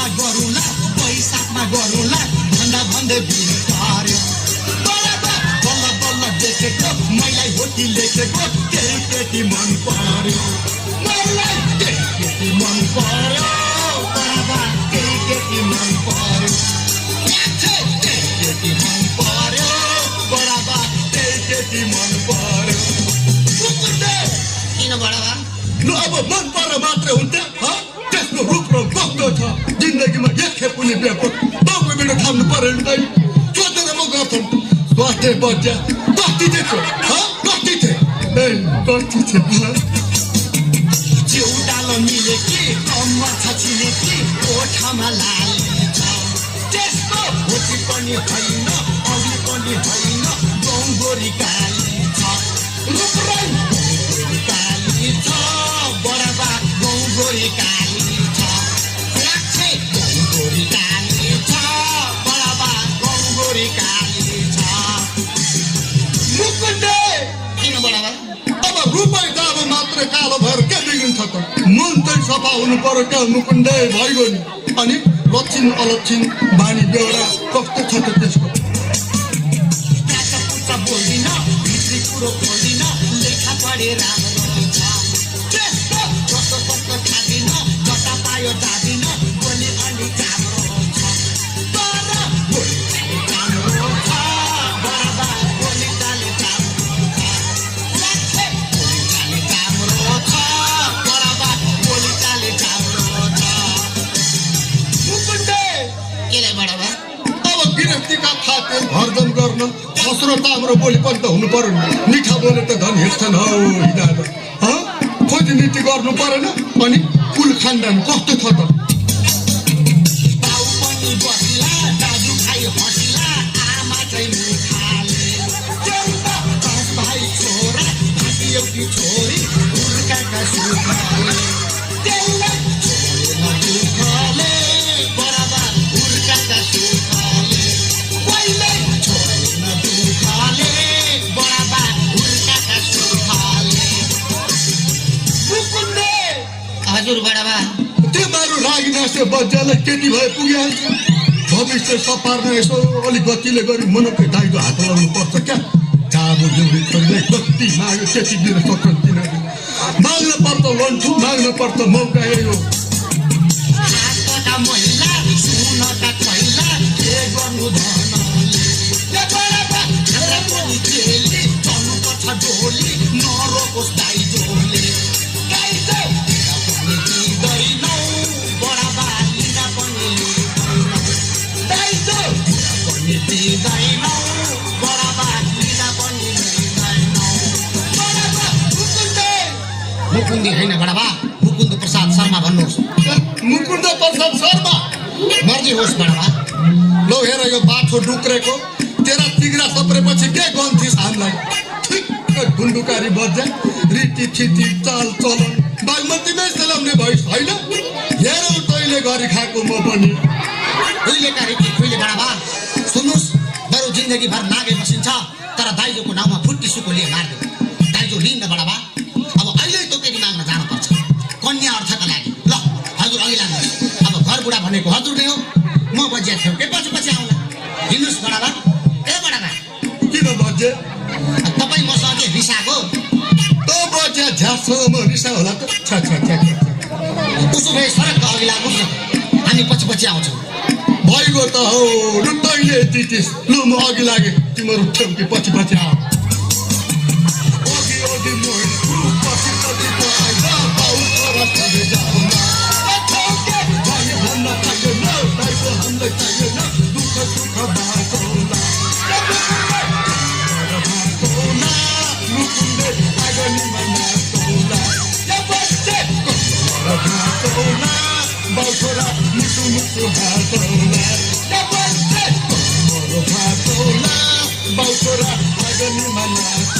साथमा गरौँला बैशाखमा गरौँला भन्दा भन्दै भिड पार्यो बल्ल बल्ल देखेको मैलाई होटी लेखेको केही केटी मन पर्यो मलाई केही केटी मन पर्यो बाबा केही केटी मन पर्यो केही केटी मन पर्यो बाबा केही केटी मन पर्यो किन बडाबा ल अब मन परेर मात्रै हुन्थ्यो त्यसको रूप र कस्तो छ जिन्दगीमा एक खेप पनि बिहा बाउको बेटा थाम्नु पर्यो नि सोचेर म गर्थेँ स्वास्थ्य बच्चा कति थियो कति थियो कति थियो चिउडालो मिले कि कम्मर छचिने कि ओठामा लाली छ त्यसको होटी पनि होइन अघि पनि होइन गौगोरी काली छ रूपराई गौगोरी काली छ बडाबा गौगोरी काली छ लाग्छे गौगोरी काली छ बडाबा गौगोरी काली छ मुकुन्दे किन बडाबा अब रुपै दाब मात्रै कालो भएर के बिग्रिन्छ त मन चाहिँ सफा हुनु पर्यो क्या मुकुन्दे भइगयो नि अनि लक्षिण अलक्षिण बानी बेहोरा कस्तो छ त त्यसको बोल्दिन भित्री कुरो खोल्दिन लेखा पढे राम्रो छ त्यस्तो कस्तो कस्तो थादिन जता पायो जादिन बोली अलि राम्रो छ तर बोली राम्रो छ बाबा बोली चाले राम्रो छ लाग्छे बोली चाले राम्रो छ बाबा बोली चाले राम्रो छ मुकुन्दे केले बडाबा अब गिरफ्तीका खातिर हरदम गर्न खस्रो त हाम्रो बोली पनि त हुनु पर्यो नि मिठा बोले त धन हिँड्छन् हौ हिँडाएर खोजी नीति गर्नु परेन अनि कुल खानदान कस्तो छ त बाउ पनि बसिला दाजु भाइ हँसिला आमा चाहिँ मुखाले चौता 10 भाइ छोरा भाती एउटी छोरी हुर्काका सुखले त्यसलाई छोडेन दुःखले बराबर हुर्काका सुखले कहिल्यै छोडेन दुःखले बराबर हुर्काका सुखले मुकुन्दे हजुर बडाबा त्यो मारु रागिनासे बच्चालाई केटी भए पुगिहाल्छ भविष्य सपार्न यसो अलिक गतिले गरी मनकै दाइको हात लगाउनु पर्छ क्या चाबो जिउरी छोरीलाई कति माग्यो त्यति दिन सक्छन् तिनीहरू माग्न पर्छ लन्ठु माग्न पर्छ मौका यो हातका महिला सुनका छैला के गर्नु धनले ले बराबर हमरा पनि चेली चल्नुपर्छ डोली नरोकोस् दाइ जोले दाइ जो पनि दिँदैनौ बडाबा लिन पनि लिँदैनौ दाइ जो पनि दिँदैनौ बडाबा लिन पनि लिँदैनौ बडाबा मुकुन्दी होइन बडाबा मुकुन्द प्रसाद शर्मा भन्नुहोस् मुकुन्द प्रसाद शर्मा मर्जी होस् बडाबा लो हेर यो बाछो डुक्रेको तेरा तिग्रा सप्रेपछि के गन्थिस् हामीलाई ठिक्क ढुन्डुकारी बज्जा रीति थिति चाल चलन बागमतीमै सेलाउने भइस् होइन हेरौ तैँले गरी खाएको म पनि उहिलेका रीति खुइले बडाबा सुन्नुहोस् बरु जिन्दगीभर नागे बसिन्छ तर दाइजोको नाउँमा फुट्टी सुकोले मार्यो दाइजो लिन्न बडाबा अब अहिले तोकेरी माग्न जानुपर्छ कन्या अर्थका लागि ल हजुर अघि लाग्नुहोस् अब घर बुढा भनेको हजुर नै हो म बजिया थिएँ के पछि पछि आउला हिँड्नुहोस् बडाबा ए बडाबा किन बज्जे तपाईँ मसँग के रिसाएको तँ बज्या झ्याससँग रिसा होला त छा छा छा उसो भए सडक अघि लाग्नुहोस् न हामी पछि पछि आउँछौँ भइगयो त हौ लु तैँले दिटिस् लु म अघि लागेँ तिमीहरू ठेउकी पछि पछि आऊ अघि अघि म हिँड्छु पछि पछि त आइज बाउ छोरा सबै जाउँ भन्न पाइएन दाइको हामीलाई चाहिएन दुःख सुख बाँचौला मुकुन्दे आगनीमा नाचौला बाउ छोरा मुटु मुटु हातौला बाउ छोरा आगनीमा नाच